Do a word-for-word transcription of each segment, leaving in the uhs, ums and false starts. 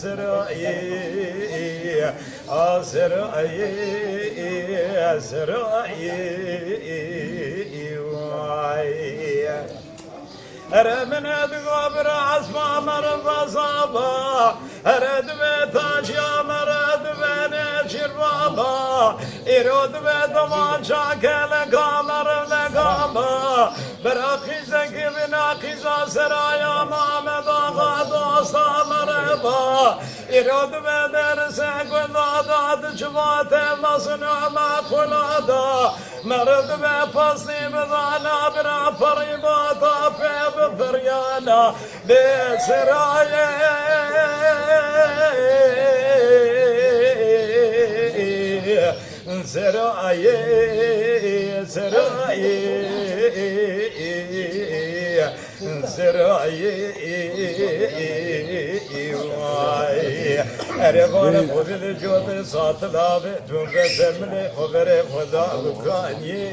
Serayê, a serayê, serayê, vay. Here min e digo bira esma meriv zaba, here divê taciya meriv divê nêçîr baba, îro divê demanca keleka meriv legaba, bira qîzekî bina qîza seraya Mamed Axa dosta meriva. Îro dibe derse gunda da di civatê mezin û mequla da. Meriv dibe pastî bidana bira perî bata pê bi firyana. Bê serayê, serayê, serayê. Serayê, vay. Erê vane xwe bide cotê satila be, tun ve sermilê xwe verê xwe da bikaniyê.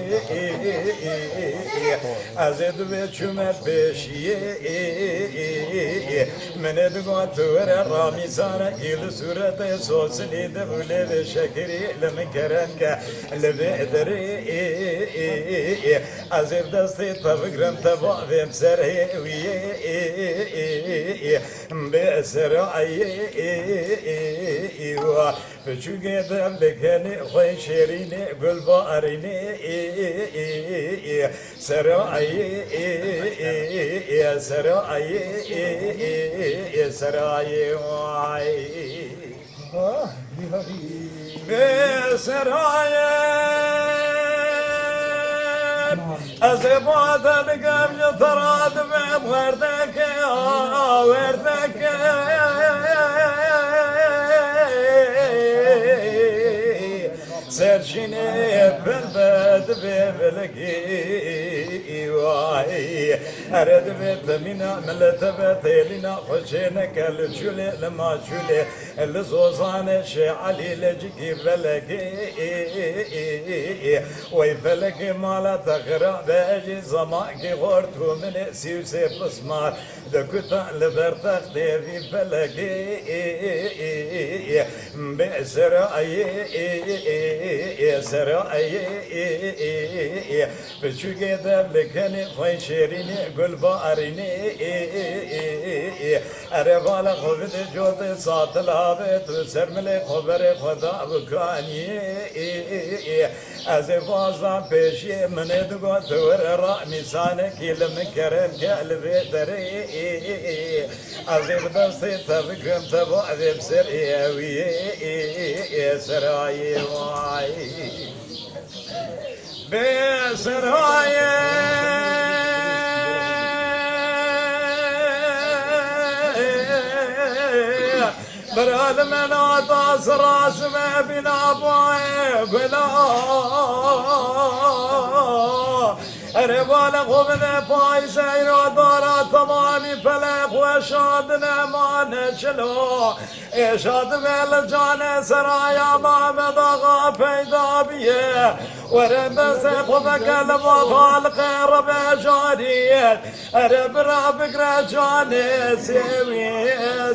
Ez ê divê çûme pêşiyê. Min ê digot tu were ramîsane, kî li sûretê sosilî de û lê vê şekirî li min kerem ke, li vê derê. Ez ê bi destê te bigrim, te bavêm serê wî yê. Bi serayê wa piçûkê dem dikenê xwe şêrînê gulbarînê. Serayê, serayê, serayê way. Bê serayê, ez ê bade digem ji te re dibêm werdekê, a, werdekê. Serçînê pir be dibê bilgî way. Ere dibê temîna milete be têlîna xwe çêneke li çûlê, li maçûlê. Li zozanê şêelî lecikî velekê, wey felekê mala te xirabe, ez jî zemakî xort û min ê sî û sê pismar dikuta li ber textê vî felekê. Bê serayê, serayê, piçûkê dev li kenê xwe şêrînê gulbarînê. Ere vala xwe bide cotê satila be, tu ser milê xwe berê xwe da bikaniyê. Ez ê bazdan pêşiyê min ê digot tu were ra mîsanekî li min kerem ke li vê derê. Ez ê bi destê te bigrim, te bavêm serê wî yê. Serayê way. Bê serayê, bira li me nata sira sime bîna boyê gula. Erê bale xwe bide pay seyra dara temamî pelek xwe şandine mane çilo. Êşa divê li canê seraya Mamed Axa peyda biye. Were destê xwe veke li va xalqê rebejariyê. Ere bira bigre canê sêwî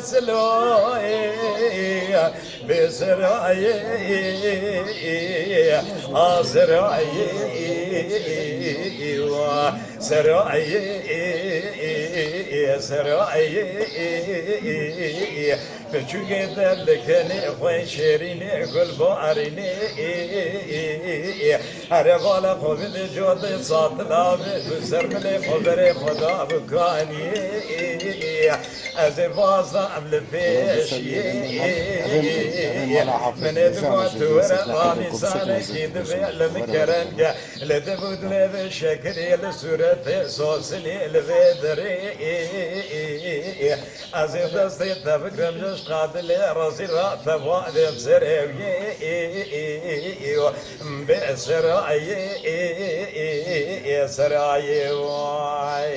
siloyê. Bê serayê, a serayê, wa serayê, serayê. Piçûkê dev li kenê xwe şêrînê gulbarînê. Here vala xwe bide cotê satila be, tu ser milê xwe berê xwe da bikaniyê. Ez ê bazda em li pêşiyê. Min ê digot tu were ramîsanekî divê li min kerem ke. Li div û dilê vê şekirê li sûretê sosilî li vê derê. Ez ê destê te bigrim ji şqa dilê rezîl ra te bavêm serê wî yê. Bê serayê, serayê way.